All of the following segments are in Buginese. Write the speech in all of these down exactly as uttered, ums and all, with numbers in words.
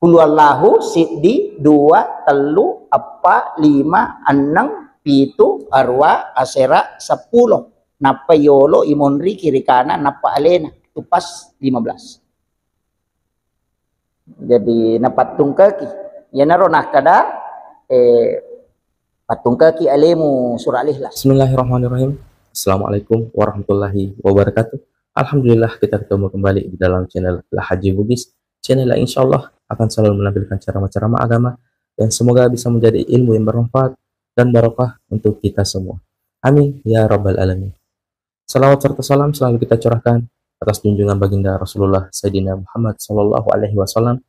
Qul huwallahu siddi, dua, tellu, eppa, lima, enneng, pitu, aruwa, asera, seppulo. Nappa yolo imonri kiri kanan, nappa alena. Itu pas lima belas. Jadi napattungkaki. Iyanaro nakkada, eh, pattungkaki alemu surah Al-Ikhlas. Bismillahirrahmanirrahim. Assalamualaikum warahmatullahi wabarakatuh. Alhamdulillah, kita ketemu kembali di dalam channel La Haji Bugis. Channel yang insya Allah akan selalu menampilkan ceramah-ceramah agama yang semoga bisa menjadi ilmu yang bermanfaat dan barokah untuk kita semua. Amin ya rabbal alamin. Salawat serta salam selalu kita curahkan atas junjungan baginda Rasulullah Sayyidina Muhammad sallallahu alaihi wasallam.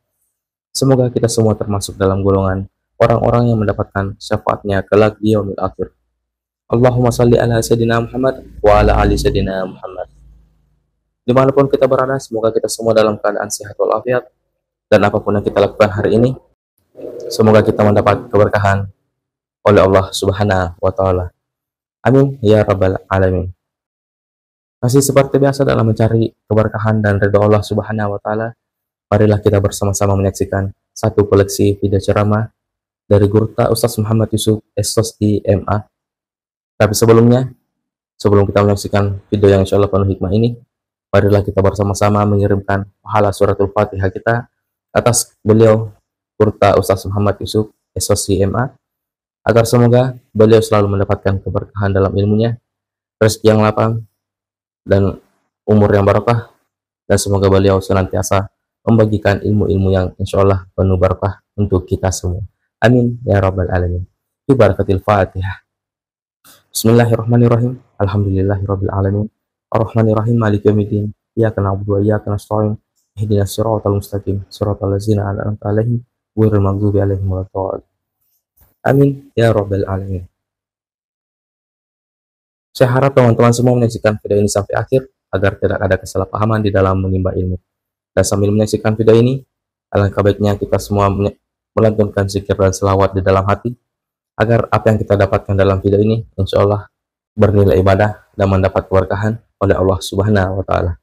Semoga kita semua termasuk dalam golongan orang-orang yang mendapatkan syafaatnya kelak di yaumil akhir. Allahumma salli ala Sayyidina Muhammad wa ala ali Sayyidina Muhammad. Dimanapun kita berada, semoga kita semua dalam keadaan sehat walafiat, dan apapun yang kita lakukan hari ini, semoga kita mendapat keberkahan oleh Allah Subhanahu wa Ta'ala. Amin ya rabbal alamin. Masih seperti biasa, dalam mencari keberkahan dan ridho Allah Subhanahu wa Ta'ala, marilah kita bersama-sama menyaksikan satu koleksi video ceramah dari Gurutta Ustaz Muhammad Yusuf, S S I M A. Tapi sebelumnya, sebelum kita menyaksikan video yang insya Allah penuh hikmah ini, marilah kita bersama-sama mengirimkan pahala suratul Fatihah kita atas beliau, Gurutta Ustaz Muhammad Yusuf, S S I M A, agar semoga beliau selalu mendapatkan keberkahan dalam ilmunya, rezeki yang lapang, dan umur yang barokah, dan semoga beliau senantiasa membagikan ilmu-ilmu yang insya Allah penuh barokah untuk kita semua. Amin ya rabbal alamin. Bi barakatil Fatihah. Bismillahirrahmanirrahim. Alhamdulillahirabbil alamin. Arrahmanirrahim. Maliki yaumiddin. Iyyaka na'budu wa iyyaka nasta'in. Ihdinas siratal mustaqim. Siratal ladzina an'amta alaihim ghairil maghdubi alaihim waladdallin. Amin ya rabbal alamin. Saya harap teman-teman semua menyaksikan video ini sampai akhir agar tidak ada kesalahpahaman di dalam menimba ilmu. Dan sambil menyaksikan video ini, alangkah baiknya kita semua menye- melantunkan zikir dan selawat di dalam hati, agar apa yang kita dapatkan dalam video ini, insya Allah, bernilai ibadah dan mendapat keberkahan oleh Allah Subhanahu wa Ta'ala.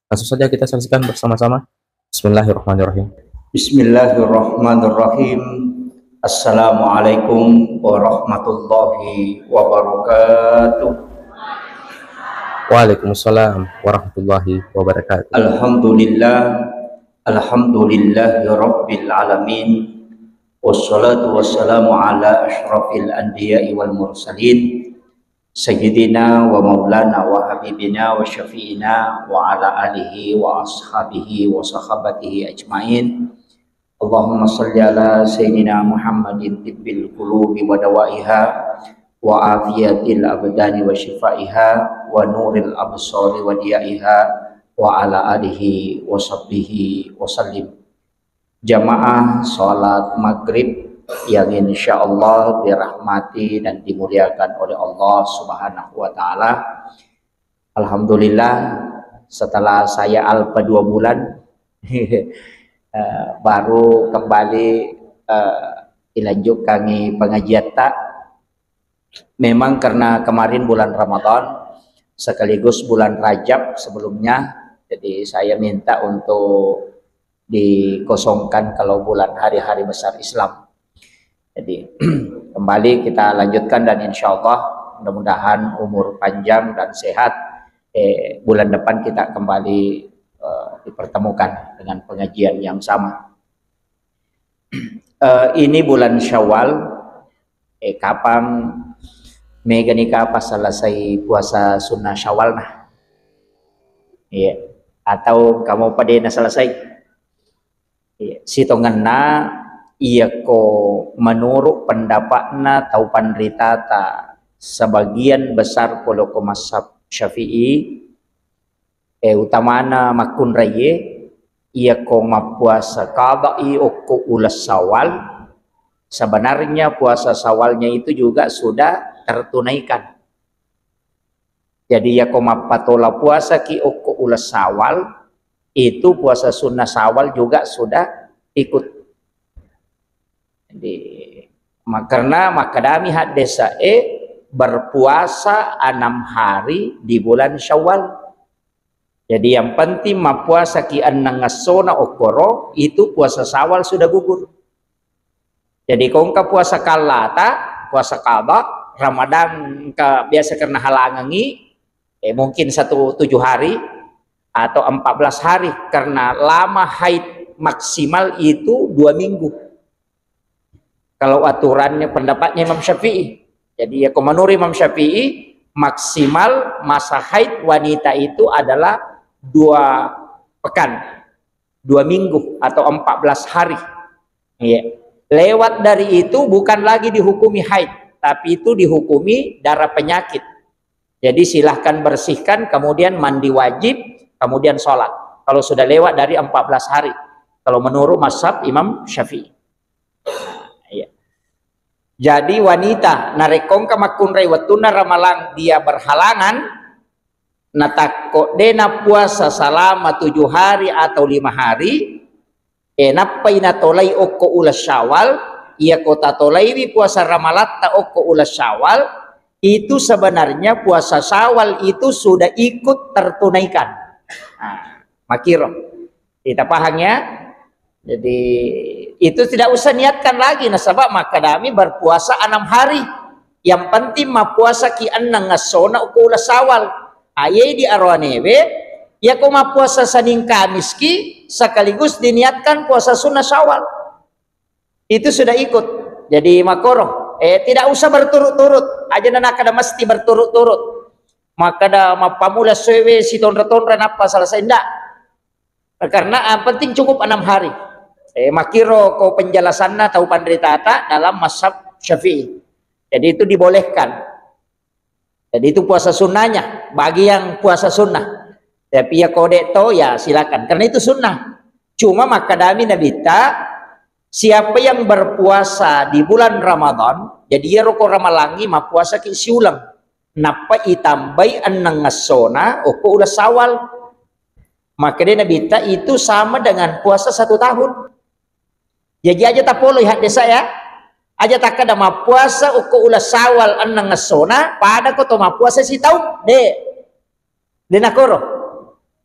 Langsung saja kita saksikan bersama-sama. Bismillahirrahmanirrahim. Bismillahirrahmanirrahim. Assalamualaikum warahmatullahi wabarakatuh. Waalaikumsalam warahmatullahi wabarakatuh. Alhamdulillah. Alhamdulillahi rabbil alamin. Wassalatu wassalamu ala asyrafil anbiya'i wal mursalin, Sayyidina wa maulana wa habibina wa syafi'ina wa ala alihi wa ashabihi wa sahabatihi ajmain. Allahumma salli ala Sayyidina Muhammadin tibbil qulubi wa dawaiha, wa afiyatil abdani wa shifaiha, wa nuril absari wa diyaiha, wa ala alihi wa sahbihi wa sallim. Jamaah salat maghrib yang insya Allah dirahmati dan dimuliakan oleh Allah Subhanahu wa Ta'ala. Alhamdulillah, setelah saya alpa dua bulan, eh, baru kembali, eh, dilanjutkan pengajian ta. Memang karena kemarin bulan Ramadan sekaligus bulan Rajab sebelumnya, jadi saya minta untuk dikosongkan kalau bulan hari-hari besar Islam. Jadi kembali kita lanjutkan dan insya Allah mudah-mudahan umur panjang dan sehat. Eh, bulan depan kita kembali, eh, dipertemukan dengan pengajian yang sama. Eh, ini bulan Syawal, eh, kapang mega nika pas selesai puasa sunnah Syawal nah. Iya. Atau kamu pada na selesai? Iya. Sitongenna, iyako menurut pendapatna tau panritata sebagian besar poloko mazhab Syafi'i, eh, utamana makkunraié, iyako mappuasa qada'i okko uleng Syawal, sebenarnya puasa Syawalnya itu juga sudah tertunaikan. Jadi, iyako mappatola puasaki okko uleng Syawal, itu puasa sunnah Syawal juga sudah ikut. Jadi, ma-, karena makkedami haddese'e berpuasa enam hari di bulan Syawal. Jadi yang penting mappuasaki enneng essona okkoro, itu puasa Syawal sudah gugur. Jadi ko engka puasa kallata, puasa qada, Ramadan engka biasa karena halangangi, eh, mungkin satu tujuh hari atau empat belas hari, karena lama haid maksimal itu dua minggu. Kalau aturannya, pendapatnya Imam Syafi'i. Jadi ya, ko menurut Imam Syafi'i, maksimal masa haid wanita itu adalah dua pekan, dua minggu atau empat belas hari. Iya. Lewat dari itu bukan lagi dihukumi haid, tapi itu dihukumi darah penyakit. Jadi silahkan bersihkan, kemudian mandi wajib, kemudian sholat. Kalau sudah lewat dari empat belas hari. Kalau menurut mazhab Imam Syafi'i. Iya. Jadi wanita, narekko engka makkunrai wettunna ramalang dia berhalangan, natakko de napuasa selama tujuh hari atau lima hari, eh, nappai natolai okko uleng Syawal, iya ko tatolaiwi puasa ramalatta okko uleng Syawal, itu sebenarnya puasa Syawal itu sudah ikut tertunaikan. Nah, makiro. Kita paham ya? Jadi itu tidak usah niatkan lagi, nasaba makkadami berpuasa enam hari. Yang penting mappuasaki enneng essona okko uleng Syawal. Ayai di aroanewe, iya ko mappuasa Senin Kamiski sekaligus diniatkan puasa sunnah Syawal. Itu sudah ikut. Jadi makoro, eh, tidak usah berturut-turut. Aja nakkada mesti berturut-turut. Makkada mappamula essoewe sitonra-tonra nappa selesai, ndak. Karena yang penting cukup enam hari. Eh, makiro ko penjelasanna tau panritata dalam mazhab Syafi'i. Jadi itu dibolehkan. Jadi itu puasa sunnahnya bagi yang puasa sunnah. Tapi ya kode to ya silakan. Karena itu sunnah. Cuma makkadami Nabitta, siapa yang berpuasa di bulan Ramadan, jadi ya roko ramalangi mappuasa ki siuleng. Nappa itambai enneng essona okko uleng Syawal. Makkeda Nabitta itu sama dengan puasa satu tahun. Jaji aja tapoloi haddesa ya. Aja takkada mappuasa okko uleng Syawal enneng essona, pada ko to mappuasa sitaung. De. De nakoro.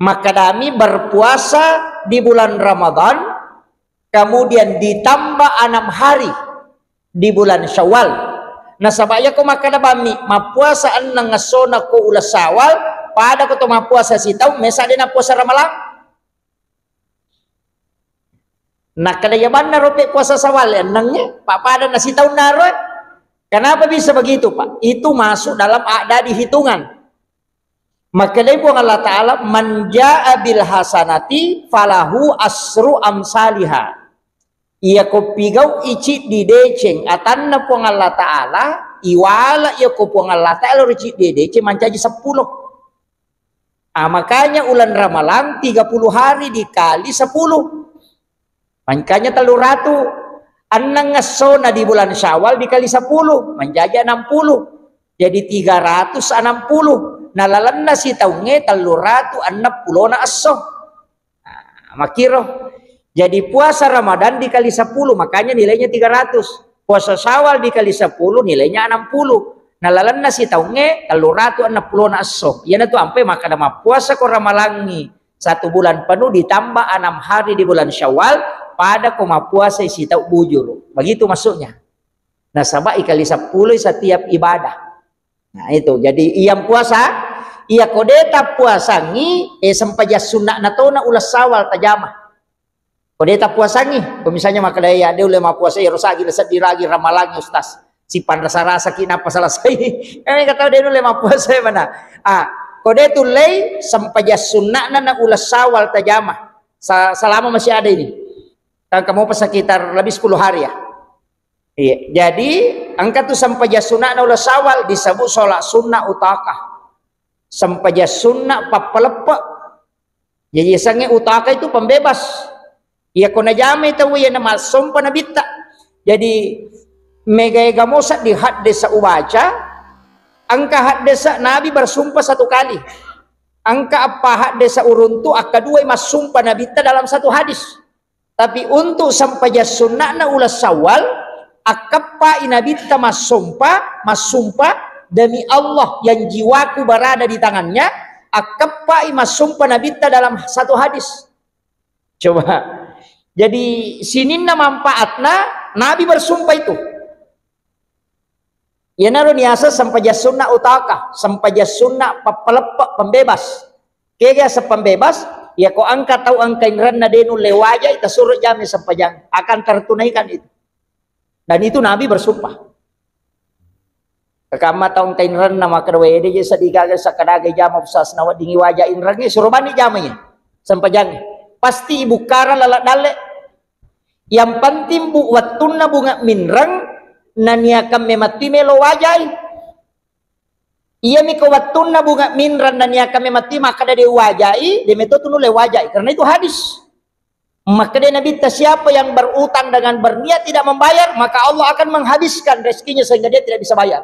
Makkadami berpuasa di bulan Ramadan, kemudian ditambah enam hari di bulan Syawal. Nasaba iya ko makkada bammi mappuasa enneng essona ko uleng Syawal, pada ko to mappuasa sitaung, mesa de nappuasa ramalang. Nakkeda iya banna rope puasa Syawal ennengnge, pa pada na sitaung naro. Kenapa bisa begitu, Pak? Itu masuk dalam a'dadi hitungan. Makkedai Puang Allah Ta'ala, "Man jaa bil hasanati falahu asru amsaliha." Iya ko pigau iciddi deceng atanna Puang Allah Ta'ala, iwala iya ko Puang Allah Ta'ala ro ciddi deceng mancaji seppulo. Ah, makanya ulan Ramalang tiga puluh hari dikali sepuluh. Makanya tellu ratu. Enneng essona di bulan Syawal dikali sepuluh, menjadi enam puluh. Jadi tiga ratus enam puluh. Nah, lalenna sitaungnge tellu ratu enneng pulona esso. Nah, makiro. Jadi puasa Ramadan dikali sepuluh, makanya nilainya tiga ratus. Puasa Syawal dikali sepuluh, nilainya enam puluh. Nah, lalenna sitaungnge tellu ratu enneng pulona esso. Iyanatu ampe makkada mappuasa ko ramalangngi satu bulan penuh ditambah enam hari di bulan Syawal, pada ko mappuasai sitau bujuru. Begitu maksudnya. Nasaba ikali seppulo setiap ibadah. Nah, itu. Jadi, iyang puasa, iya ko de tappuasangi, eh, sempajang sunna'na tona uleng Syawal tajama. Ko de tappuasangi, ko misalnya makkeda, "Ya, de ulle mappuasa, ero sagi seddi lagi ramalangi, Ustaz. Sipanrasa-rasa ki nappa selesai." Eh, kata de ulle mappuasa mana? Ah, ko de tullei, sempajang sunna'na na uleng Syawal tajama. Sa-, selama masih ada ini. Kan kamu pas sekitar lebih sepuluh hari ya. Iya, jadi engka tu sempajang sunna'na uleng Syawal disebut sholat sunnah utakah. Sempajang sunnah pappaleppe. Jadi yasengnge utakah itu pembebas. Iya ko najamai tau iya na massompa nabitta. Jadi mega-ega mosa di haddesa ubaca, engka haddesa Nabi bersumpah satu kali. Engka eppa haddesa uruntu, akka dua massumpa nabitta dalam satu hadis. Tapi untuk sempajang sunna'na uleng Syawal, akkeppai nabitta massompa, massumpa, "Demi Allah yang jiwaku berada di tangannya, akkeppai massumpa Nabitta dalam satu hadis. Coba. Jadi, sininna manfaatna Nabi bersumpah itu. Iyanaro niaseng sempajang sunna utaka, sempajang sunna pappaleppe, pembebas. Kega sempajang pembebas? Yako engka tau engka inrenna de nulle wajai, tasuro jami sempajang, akan tertunaikan itu. Dan itu Nabi bersumpah. Kakamma tau engka inrenna makkeda, "Wede je seddi gaga sakkadaga jama pusasna weddingi waja inrengnge, suro bani jamai sempajangnge." Pasti ibukkarang laleng dalle. Yang penting bu wettunna bunga minreng, naniakan mematti melo wajai. Iyami ko wettunna bunga minreng naniakan mematti makkeda de wajai, de metto tu nulle wajai. Karena itu hadis. Makkeda Nabitta, "Siapa yang berutang dengan berniat tidak membayar, maka Allah akan menghabiskan rezekinya sehingga dia tidak bisa bayar."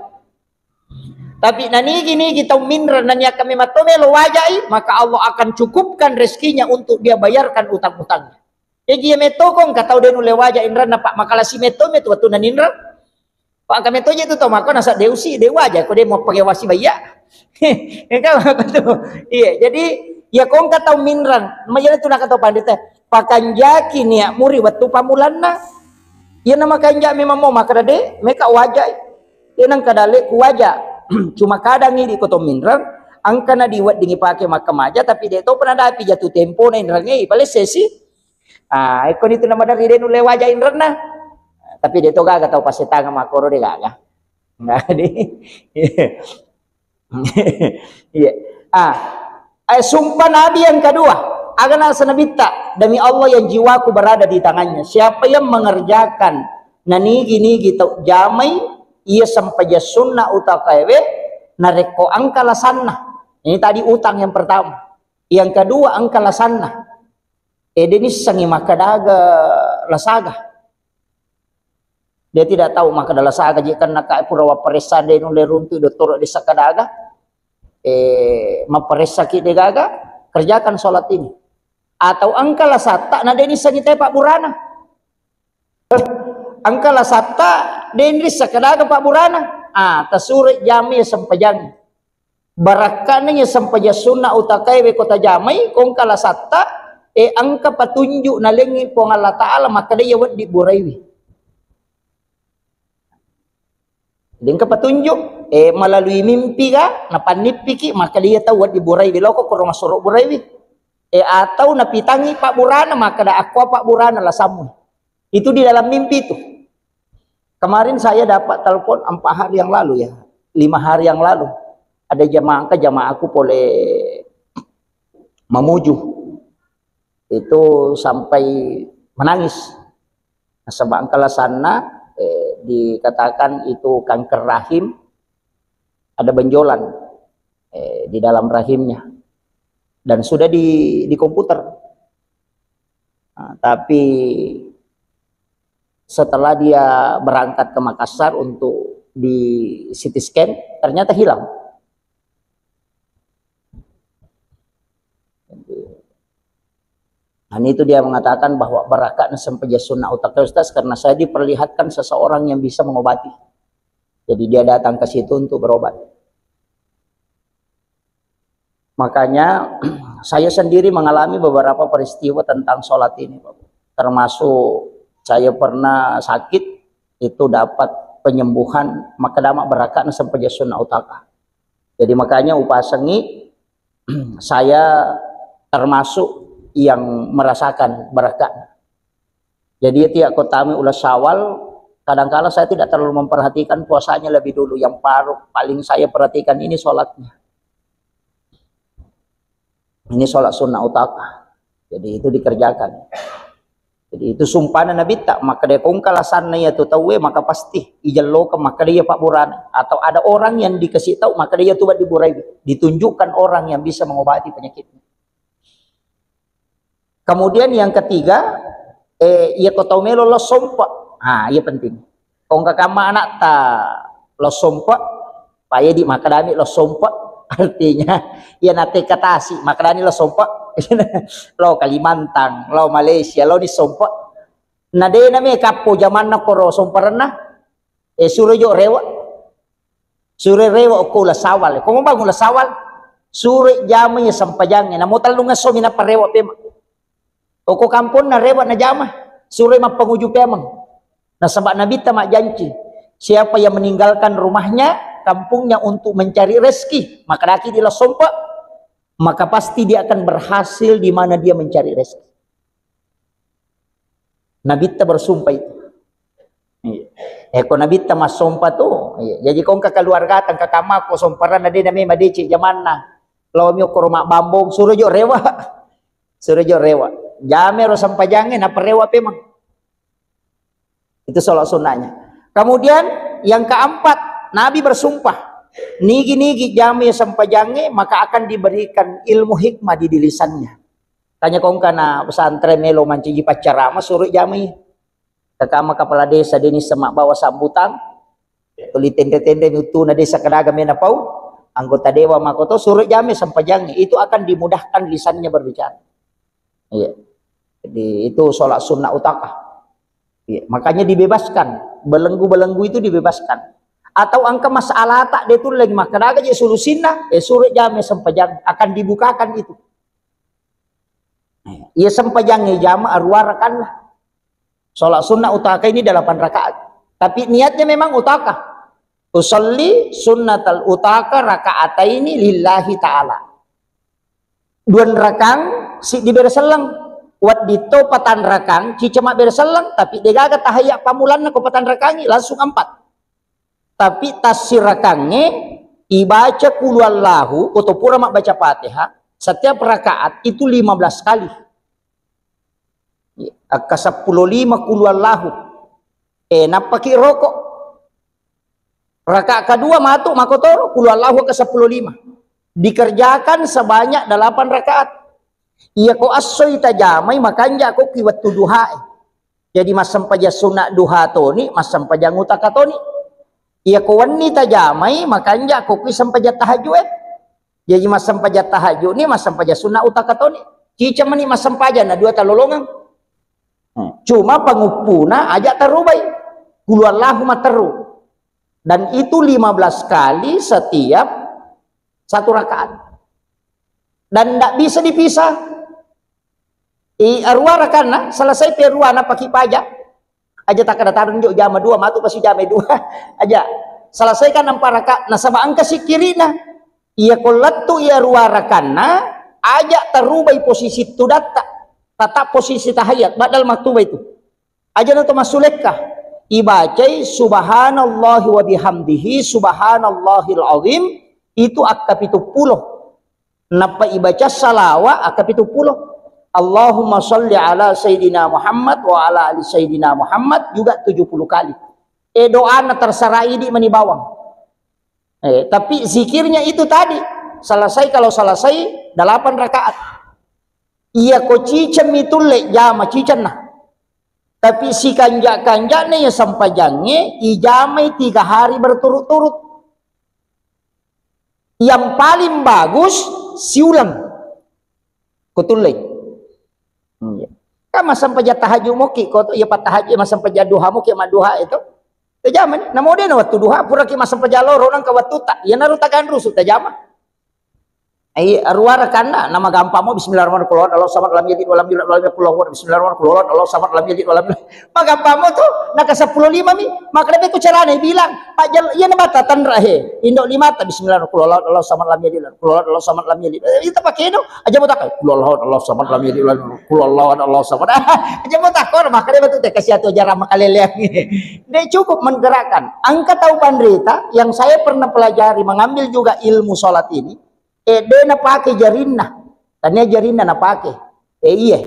Tapi nanigi-nigi tau minreng naniakan memang to melo wajai, maka Allah akan cukupkan rezekinya untuk dia bayarkan utang-utangnya. Jadi iya metto ko engka tau de nulle waja inrenna, Pak, makalasi metto metu wettunna ninreng. Pak, engka metto je tu tau mako nasa de usi, de waja ko de mau pakai wasi bayya. Engka mako tu. Iya, jadi ya ko engka tau minreng, majana tu naka tau pandita, pakanjaki niat muri wettu pamulanna. Iya na makanja memang mau makkeda de, meka wajai. Iya nang kadale ku waja. Cuma kadang idi ko tau minreng, engka na diweddingi pake makkamaja, tapi de to pernah dapi jatuh tempo na inrengnge, ipalessesi. Ah, ekko nitu na maderri de nulle waja inrenna. Tapi de to gaga tau pasetanga makkoro de gaga. Nah, di, iya. Ah, eh, sumpah Nabi yang kedua. Aga nasa Nabitta, "Demi Allah yang jiwaku berada di tangannya. Siapa yang mengerjakan nanigi-nigi tau jamai, iya sempajang sunna utakaewe, narekko engka lasanna." Ini tadi utang yang pertama. Yang kedua, engka lasanna. Eh, de nissengi makkadaga lasaga. Dia tidak tahu makkada lasaga je kan naka pura wapparessa de nulle runtu dottoro de sakkadaga. Eh, mapparessaki de gaga, kerjakan sholat ini. Atau engka lasatta na de nissengi te pabburana. Engka lasatta de nisseng kadaga pabburana. Ah, tasuro jami sempajang. Barakka'na iya sempajang sunna utakaewe ko tajamai, ko engka lasatta, eh, engka patunjuk nalengngi Puang Allah Ta'ala, makkeda iya wedding buraiwi. Jadi engka patunjuk, eh, melalui mimpi ga, napannippiki, makkeda iya tau wedding buraiwi, loko koro masuro buraiwi. Eh, atau napitangi pabburana, makkeda akkua pabburana lasammu. Itu di dalam mimpi itu. Kemarin saya dapat telepon empat hari yang lalu ya, lima hari yang lalu. Ada jamaah, ke jamaahku pole Mamuju. Itu sampai menangis. Nasaba engka lasanna, eh, dikatakan itu kanker rahim, ada benjolan, eh, di dalam rahimnya. Dan sudah di, di komputer. Nah, tapi setelah dia berangkat ke Makassar untuk di C T scan, ternyata hilang. Dan itu dia mengatakan bahwa barakat sempajang sunna utakae, Ustaz, karena saya diperlihatkan seseorang yang bisa mengobati. Jadi dia datang ke situ untuk berobat. Makanya saya sendiri mengalami beberapa peristiwa tentang sholat ini, Bapak. Termasuk saya pernah sakit, itu dapat penyembuhan, maka dama barakat sempajang sunna utaka. Jadi makanya upasengi, saya termasuk yang merasakan barakat. Jadi tiap kotami ulas Syawal, kadangkala saya tidak terlalu memperhatikan puasanya lebih dulu. Yang paru-, paling saya perhatikan ini sholatnya. Ini sholat sunnah utaka. Jadi itu dikerjakan. Jadi itu sumpahna Nabitta, makkeda ko engka lasanna iya tu tauwe, maka pasti ijellokeng, makkeda iya pabburana. Atau ada orang yang dikasih tahu, makkeda iya tu wedding burai. Ditunjukkan orang yang bisa mengobati penyakitnya. Kemudian yang ketiga, eh, iya ko tau melo lo sompa. Ah, iya penting. Ko engka kamma anatta lo sompa, paedi makkedani lo sompa. Artinya, iya nate katasi makkedani lo sompa. Lo Kalimantan, lo Malaysia, lo ni sompa. Na de na me kappo jamanna koro somparenna. Eh, suro jo rewa. Suro rewa ko ulas Syawal. Ko mau bangun ulas Syawal. Suroi jamai sempajangnge, namo tellung essomi nappa rewe' pemeng. Oko kamponna rewe' najama, suroi mappanguju pemeng. Nasaba Nabitta majjanci, siapa yang meninggalkan rumahnya, kampungnya untuk mencari rezeki, maka daki di Lassompa, maka pasti dia akan berhasil di mana dia mencari rezeki. Nabitta bersumpah itu. Iya. Eh, ko Nabitta massompa tu, iya. Jadi ko engka keluarga tang kakamako somparanna de' name madeceng jamanna. Laomi okkoro mabbambong, suro jo rewe'. Suro jo rewe'. Jamai ro sempajangnge, nappa rewe' pemeng. Itu sholat sunnahnya. Kemudian yang keempat, Nabi bersumpah, nigi-nigi jamai sempajangnge, maka akan diberikan ilmu hikmah di, di lisannya. Tanya ko engka na pesantren melo mancaji paccarama, suro jamai. Kakama kepala desa, de' nisseng mabbawa sambutan, tuli tenre-tenre mi uttuna desa, kadaga mena pau, anggota dewan makoto, suro jamai sempajangnge, itu akan dimudahkan lisannya berbicara. Iya. Jadi itu sholat sunnah utakah. Iya. Makanya dibebaskan, belenggu-belenggu itu dibebaskan. Atau engka masalah tak de' tulleng, maka daga je solusinna, eh, suro jamai sempajang, akan dibukakan itu. Iya, sempajangnge jama arua rakanna. Sholat sunnah utaka ini delapan rakaat. Tapi niatnya memang utaka. Usalli sunnatal utaka rakaataini lillahi ta'ala. Dua rakang, siddi bere selleng. Wedding to patang rakang, cicama bere selleng, tapi degaga tahayya pamulanna ko patang rakangi, langsung empat. Tapi tassirakangnge ibaca qul huwallahu, ko to pura mabbaca Fatihah, setiap rakaat itu lima belas kali. Akka seppulo lima qul huwallahu. Eh, nappaki roko. Rakaat kedua matu makotoro qul huwallahu akka seppulo lima. Dikerjakan sebanyak delapan rakaat. Iya ko assoi tajamai, makanja ko ki wettu duhae. Jadi massempajang sunna duha toni, massempajang utaka toni. Iya ko wenni tajamai, makanja ko ki sempajang tahajud e. Jadi massempajang tahajud ni, massempajang sunna utaka toni. Cica meni massempajang na dua talolongeng. Hmm. Cuma panguppuna aja tarubai. Qul huwallahu matteru. Dan itu lima belas kali setiap satu rakaat. Dan ndak bisa dipisah. I arua rakanna, selesai pe arua na paki paja. Aja takkada tarung jo jama dua, matu pasi jama dua. Aja. Selesaikan empat rakaat, nasaba engka sikkirina. Iya ko lettu iya arua rakanna, aja tarubai posisi tudatta. Tetap posisi tahiyat, badal maktuba itu. Aja na to massulekka. Ibacai subhanallahi wa bihamdihi, subhanallahil azim, itu akka pitu pulo. Nappa ibaca salawa akka pitu pulo. Allahumma salli ala Sayyidina Muhammad wa ala ali Sayyidina Muhammad juga tujuh puluh kali. Eh, doana terserah idi mani bawang. Eh, tapi zikirnya itu tadi, selesai, kalau selesai delapan rakaat. Iya ko cicemmi tulle jama cicenna. Tapi sikanja-kanjana iya sempajangnge ijamai tiga hari berturut-turut. Yang paling bagus siuleng. Ko tullei. Hmm, iya. Kan massempajang tahajud moki ko to, iya pattahajud, massempajang duha moki madduha itu. Tajama ni, namo de na wettu duha, puraki massempajang loro nangka wettutta. Iyanaro taganrusu tajama. Ai, arua rakanna, namagampang mo, bismillahirrahmanirrahim, qul huwallahu ahad, Allahu samad, lam yalid walam yulad, walam yakul lahu kufuwan ahad, bismillahirrahmanirrahim, qul huwallahu ahad, Allahu samad, lam yalid walam yulad. Magampang mo tu, naka seppulo lima mi, maka dapat ku carana bilang, Pak Jal, iya na bata tanra he, indo limata, bismillahirrahmanirrahim, qul huwallahu ahad, Allahu samad, lam yalid walam, qul huwallahu ahad, Allahu samad, lam yalid. Eh, itu pakai do, aja mo takkan, qul huwallahu ahad, Allahu samad, lam yalid walam yulad, qul huwallahu ahad, Allahu samad. Aja mo takkan, maka dapat tu kasih atu ajaran makaleleang. Dia cukup menggerakkan. Engka tau panrita yang saya pernah pelajari, mengambil juga ilmu sholat ini, eh, de napake jarinna. Tania jarinna napake. Eh, iye.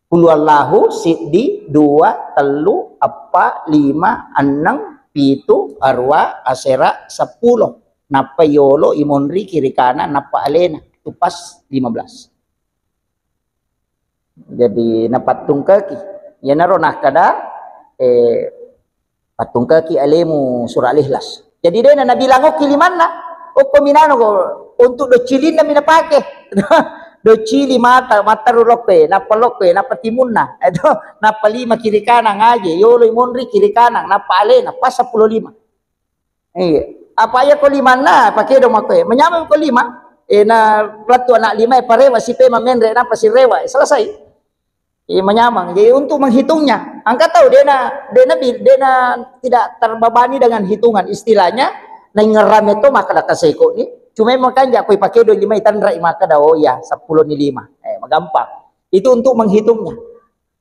Qul huwallahu, siddi, dua, tellu, eppa, lima, enneng, pitu, arua, asera, seppulo. Nappa yolo imonri kiri kanan, nappa alena. Itu pas lima belas. Jadi, napattungkaki. Iyanaro nakkada, eh, pattungkaki alemu surah Al-Ikhlas. Jadi, dena nabilang okki limanna, okko minano ko, untuk doccilinna mi napake. Doccili mata, matteru lokkoe, nappa lokkoe, nappa timunna. Itu, nappa lima kiri kanan aje, yolo imonri kiri kanan, nappa alena, pas seppulo lima. Iya. Apa iya ko limanna, pakedo makkoe. Menyameng ko lima, Eh, na lettu anak lima, eh, parewa si pema menre, napa si rewa, eh, selesai. Eh, menyamang. Jadi untuk menghitungnya, engka tau dena, dena bi-, dena tidak terbebani dengan hitungan. Istilahnya, naingerame to maka daka seko ni. Cuma makan jakoi pakai dua lima itanra maka da, oh ya, sepuluh ni lima. Eh, magampang. Itu untuk menghitungnya.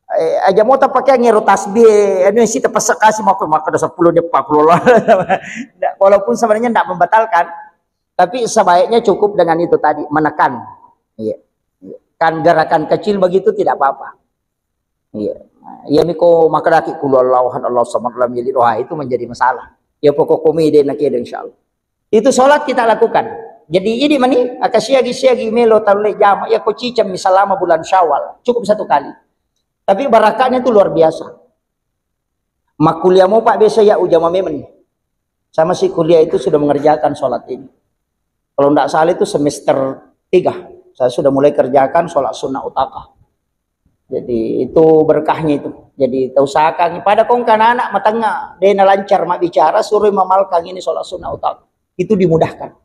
Eh, aja mau tapake ngero tasbih, eh, anu si tapasakasi maka, maka da sepuluh ni empat puluh lah. Ndak, walaupun sebenarnya ndak membatalkan, tapi sebaiknya cukup dengan itu tadi, menekan. Iya. Iya. Kan gerakan kecil begitu tidak apa-apa. Iya. Nah, iya miko maka daki kulu Allahu ahad, Allahu samad, lam yalid, wah, itu menjadi masalah. Ya pokok komedi nak kira insyaallah. Itu sholat kita lakukan. Jadi ini mani, aka siagi-siagi melo talle jama, ya ko cicam selama bulan Syawal, cukup satu kali. Tapi barakahnya itu luar biasa. Makkuliah mau pak biasa ya ujama memang. Sama si kuliah itu sudah mengerjakan sholat ini. Kalau ndak salah itu semester tiga, saya sudah mulai kerjakan sholat sunnah utaka. Jadi itu berkahnya itu. Jadi tausahakan pada kongka anak matengah, dena lancar mak bicara, suruh mamalkan ini sholat sunnah utaka. Itu dimudahkan.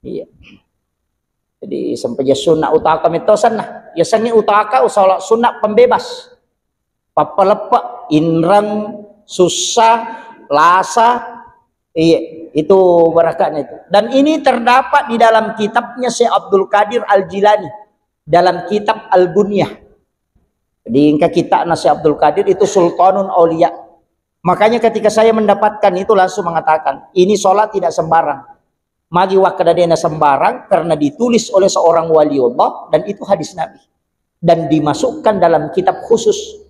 Iya. Jadi sempajang sunnah utaka metosan nah. Ya sangi utaka, sholat sunnah pembebas. Pappaleppe, inreng, susah, lasa. Iya, itu barakahnya itu. Dan ini terdapat di dalam kitabnya Syekh Abdul Qadir Al-Jilani, dalam kitab Al-Bunyah. Jadi engka kitabna Syekh Abdul Qadir itu Sultanun Aulia. Makanya ketika saya mendapatkan itu langsung mengatakan, ini sholat tidak sembarang. Magi wakkeda dena sembarang karena ditulis oleh seorang waliullah dan itu hadis Nabi. Dan dimasukkan dalam kitab khusus.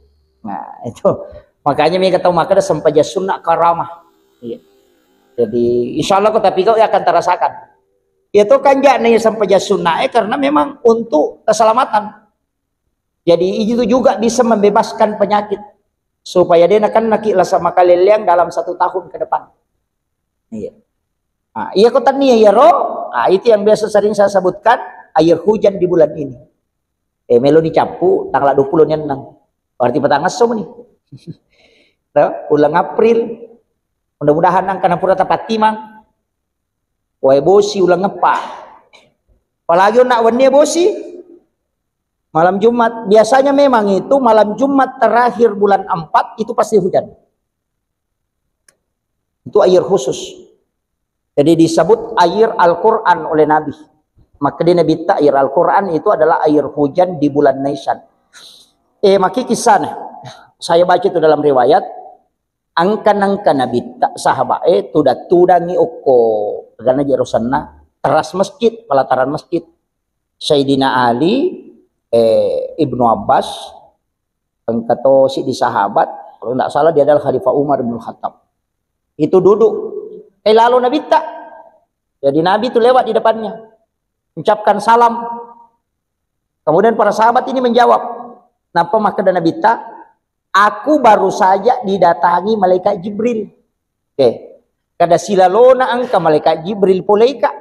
Nah, itu. Makanya mereka tahu maka ada sempajang sunnah karamah. Iya. Jadi, insya Allah kau tapi kau akan terasakan. Ya itu kan jakna sempajang sunnah eh, karena memang untuk keselamatan. Jadi itu juga bisa membebaskan penyakit supaya dena kan naki lasa makaleleang dalam satu tahun ke depan. Iya. Nah, iya kota nia iya ro, nah, itu yang biasa sering saya sebutkan air hujan di bulan ini. Eh, melo ni cappu tanggal dua puluh ni enam. Berarti petang esso ni. Tuh, bulan April. Mudah-mudahan nang kana pura tapattimang. Wae bosi uleng eppa. Apalagi nak wenni bosi. Malam Jumat. Biasanya memang itu malam Jumat terakhir bulan empat itu pasti hujan. Itu air khusus. Jadi disebut air Al-Quran oleh Nabi. Maka di Nabi tak air Al-Quran itu adalah air hujan di bulan Nisan. Eh, maki kisahnya. Saya baca itu dalam riwayat. Angka-angka nabitta sahabat e tudang-tudangi okko karena jero senna teras masjid, pelataran masjid. Sayyidina Ali, eh, Ibnu Abbas, engka to siddi sahabat, kalau ndak salah dia adalah Khalifah Umar bin Khattab. Itu duduk, eh, lalo nabitta. Jadi Nabi itu lewat di depannya, ucapkan salam. Kemudian para sahabat ini menjawab, napa makkeda nabitta? Aku baru saja didatangi malaikat Jibril. Oke. Kada silalona engka malaikat Jibril poleka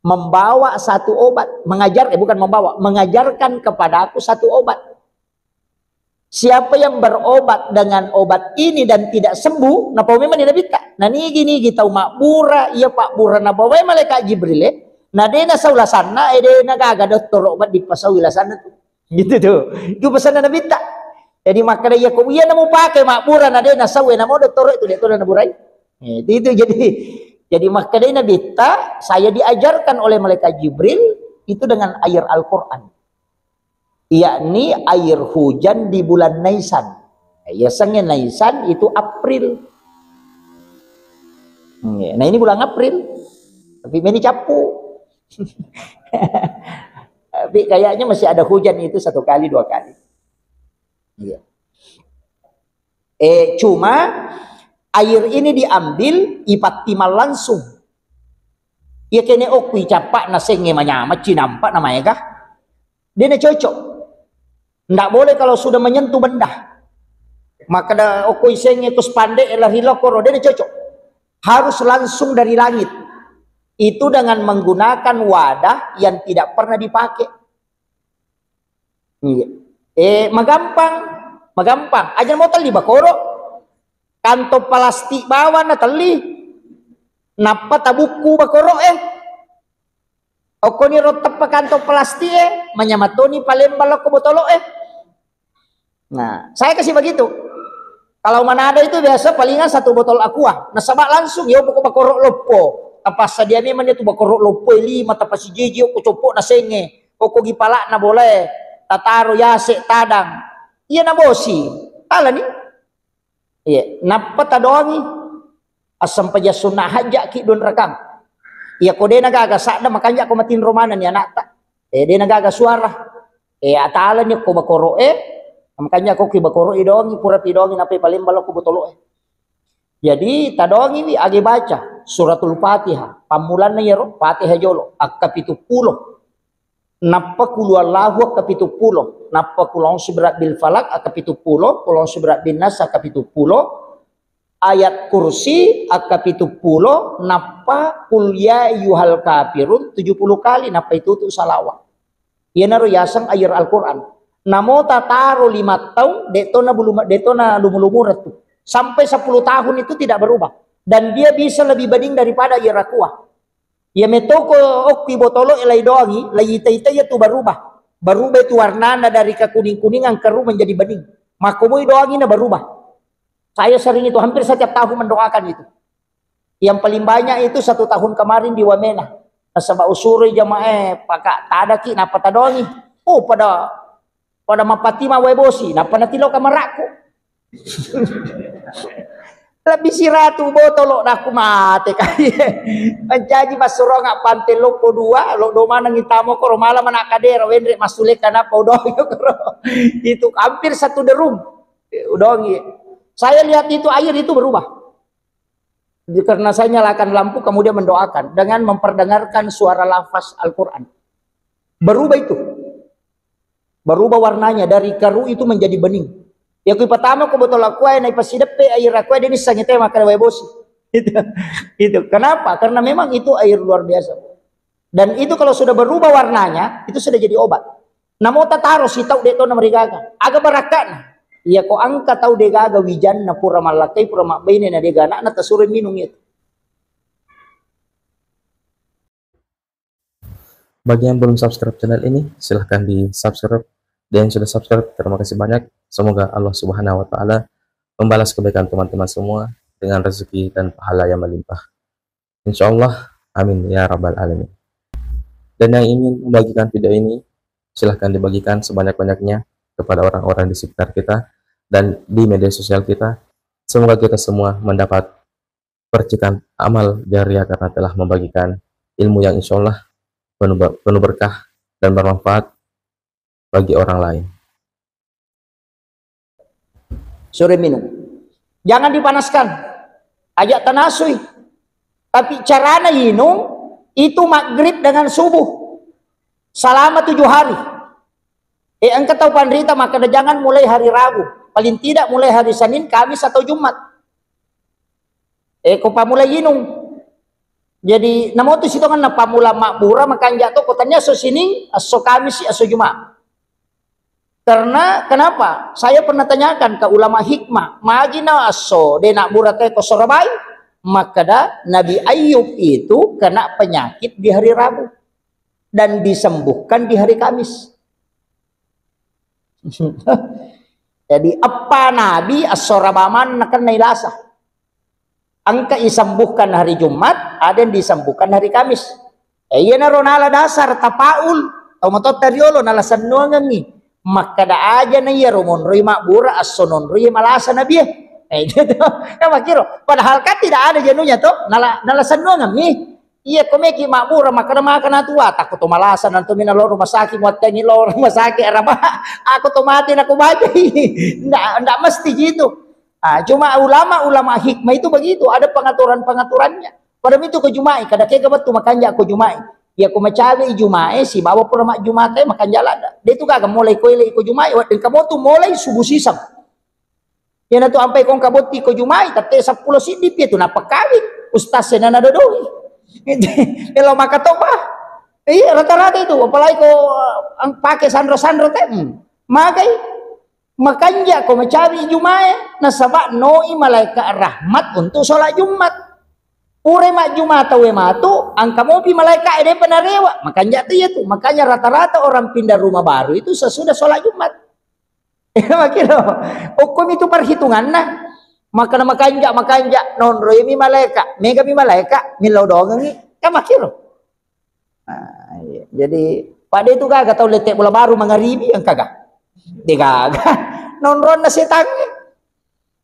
membawa satu obat, mengajar, eh, bukan membawa, mengajarkan kepadaku satu obat. Siapa yang berobat dengan obat ini dan tidak sembuh, napau memang nabitta. Nah, nigi-nigi tau mabbura, iya pabbura nabawai malaikat Jibril, eh. Nah, dena sau lasanna, eh, dena gaga dokter obat dipasaui lasanna tu. Gitu tuh. Itu pesanna nabitta. Jadi makkeda iya ko iya namu pakai mabbura na de nasau e namo dottoro itu de to naburai. Eh, itu, itu jadi jadi makkeda nabitta, saya diajarkan oleh malaikat Jibril itu dengan air Al-Quran. Yakni air hujan di bulan Nisan. Ya sange Nisan itu April. Nah, ini bulan April. Tapi meni cappu. Tapi kayaknya masih ada hujan itu satu kali dua kali. Iya. Eh, cuma air ini diambil ipattimang langsung. Iya kene okku icappa na senge manyamacci nampa na maega. Dia na cocok. Ndak boleh kalau sudah menyentuh benda. Maka da okko isenge kus pande lari lokoro, dia na cocok. Harus langsung dari langit. Itu dengan menggunakan wadah yang tidak pernah dipakai. Iya. Eh, magampang, magampang. Aja mau telli bakoro. Kantong plastik bawang na telli. Nappa tabukku bakoro eh. Okkoni ro teppa kantong plastik e, manyameng toni palembang lokko botolo e. Nah, saya kasih begitu. Kalau Manado itu biasa palingan satu botol aqua. Nasaba langsung yo poko bakoro loppo. Tapassadia memang dia tu bakoro loppo e lima, tapasijiji okko coppo na senge. Okko gi palakna bola e. Tataro yase tadang. Iya na bosi. Alani. Iya, nappa tadoangi. Assempajang sunna hajjaki dua rakang. Iya ko de na gaga sadda makanja ko matinro maneng ni anakta. Eh, de na gaga suara. Eh, atalani ko bakoro e. Makanja ko ki bakoro i doangi, pura pi doangi nappa palembang lokko botolo e. Jadi tadoangiwi age baca suratul Fatihah. Pammulanna iyaro Fatihah jolo, akka pitu pulo. Nappa qul huwallahu akka pitu pulo. Nappa qul a'udzu birabbil falaq akka pitu pulo, qul a'udzu birabbin nas akka pitu pulo, ayat kursi akka pitu pulo, nappa qul ya ayyuhal kafirun tujuh puluh kali, nappa itutu salawat. Iyanaro yaseng ayar Al-Quran. Namo tataro lima taung, de to na bulu-, de to na lumu-lumureng tu. Sampai sepuluh tahun itu tidak berubah. Dan dia bisa lebih bening daripada ayar aqua. Iya metoko okki botolo e lai doangi, lai ita-ita iya tu berubah. Berubah itu warnana dari kekuning-kuningan keru menjadi bening. Makkomoi doangi na berubah. Saya sering itu, hampir setiap tahun mendoakan itu. Yang paling banyak itu satu tahun kemarin di Wamena. Nasaba usuroi jamaah e, paka tadaki, nappa tadoangi. Oh, pada, pada mappatima wae bosi, nappa natilo kamarakku. Lebih siratu botolo, nakku mate kali. Mancaji massuronga pante loppo dua, lo do maneng itamo koro mala mana kadera wenre masuleka nappa udoangi koro. Itu hampir satu derum. Udoangi. Saya lihat itu air itu berubah. Karena saya nyalakan lampu, kemudian mendoakan dengan memperdengarkan suara lafaz Al-Quran. Berubah itu. Berubah warnanya dari keru itu menjadi bening. Ya, kui pertama ko botol aqua, na ipasideppe air aqua, dia nissangi tema kada wae bosi. Itu, itu. Kenapa? Karena memang itu air luar biasa. Dan itu kalau sudah berubah warnanya, itu sudah jadi obat. Namo tataro sitau de to na marigaga. Aga barakka'na. Iya ko engka tau de gaga wijanna pura mallakkai, pura mabbaine na de gaga anakna, tasuro minung itu. Bagi yang belum subscribe channel ini, silahkan di subscribe. Dan yang sudah subscribe, terima kasih banyak. Semoga Allah Subhanahu wa Ta'ala membalas kebaikan teman-teman semua dengan rezeki dan pahala yang melimpah. Insya Allah, amin ya rabbal alamin. Dan yang ingin membagikan video ini, silahkan dibagikan sebanyak-banyaknya kepada orang-orang di sekitar kita dan di media sosial kita. Semoga kita semua mendapat percikan amal jariah karena telah membagikan ilmu yang insya Allah penuh ber-, penuh berkah dan bermanfaat bagi orang lain. Sore minum. Jangan dipanaskan. Ajak tanasui. Tapi carana inung itu maghrib dengan subuh. Selama tujuh hari. Eh, engka tau panrita makkeda jangan mulai hari Rabu. Paling tidak mulai hari Senin, Kamis atau Jumat. Eh, ko pammula inung. Jadi, namotu sitongenna pammula mabbura, makanja to ko tania esso Sining, esso Kamis, esso Jumat. Karena kenapa? Saya pernah tanyakan ke ulama hikmah, magi na esso de nabbura te ko Sorabai? Makkeda Nabi Ayub itu kena penyakit di hari Rabu dan disembuhkan di hari Kamis. Jadi, eppa nabi esso Rabaman nakennai lasa. Engka isembuhkan hari Jumat, ada yang disembuhkan hari Kamis. Eh, iyanaro nala dasar tapaul, tau matotta riolo nala sennuangengngi. Makkeda aja na iyaro monroi mabbura esso nonroi malasa nabie. Eh, gitu. Ya, makkiro. Padahal kan tidak ada jenuhnya to, nala, nala sennuangengngi. Iya, ko meki mabbura, makkeda maka natua, takko to malasa, nanto mina lo rumah sakit, muattengi lo rumah sakit, araba, ako to mati, nako bajai. Ndak, ndak mesti gitu. Ah, cuma ulama-ulama hikmah itu begitu, ada pengaturan-pengaturannya. Pada itu ko Jumai, kada kega betul makanja ko Jumai. Ya, ko macawe Jumai, si bawa pura mak Jumai, makanja lada. Dia itu gaga mulai ko ile ko Jumai, wa-, engka mo tu mulai subuh sisang. Iyanatu ampai kongka botti ko Jumai, tette seppulo siddi pi tu nappa kawing. Ustaz senana dodoi. Elo maka toba. Iya, rata-rata itu, apalagi ko, eh, ang-, pake sanro-sanro te. Hmm. Magai, makanja ko macawi Jumai, nasaba noi malaikat rahmat untuk sholat Jumat. Purai majjuma tauwe matu, engka mopi malaika e depa narewa. Makanja tu iya tu. Makanya rata-rata orang pindah rumah baru itu sesudah sholat Jumat. Makiro. Okkomi tu perhitunganna. Makana makanja, makanja, nonroi mi malaika, mega mi malaika, millau doangengi. Kan makiro. Nah, iya. Jadi, pada itu gaga tau lette bola baru mangaribi yang kaga. De gaga. Nonronna setangnge.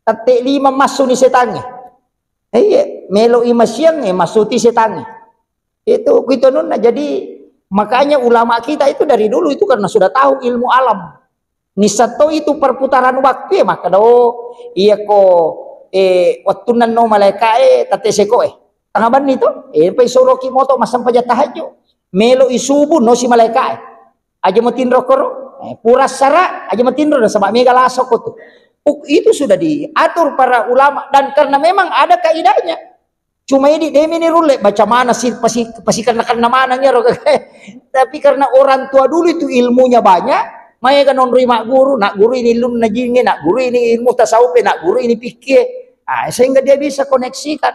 Tette lima massu ni setangnge. Eh, iya, melo i masiang, eh, massuti setangnge. Itu kuitonunna. Jadi, makanya ulama kita itu dari dulu itu karena sudah tahu ilmu alam. Nissatto itu perputaran waktu ya, makkeda, oh, iya ko, eh, wattunna no malaika e, tette seko e. Tengah banni to, eh, pai soroki moto massempajang tahajud. Melo i subuh no si malaika e. Aja matinro koro, eh, pura sara, aja matinro nasaba mega laso ko tu. Uk-, itu sudah diatur para ulama dan karena memang ada kaidahnya. Cuma idi demi ni rulle baca mana si pasi, pasikenna-kenna maneng ero. Tapi karena orang tua dulu itu ilmunya banyak, maega nonroi magguru, nak guru ini lun najinge, nak guru ini ilmu tasawuf, nak guru ini fikih. Ah, sehingga dia bisa koneksikan.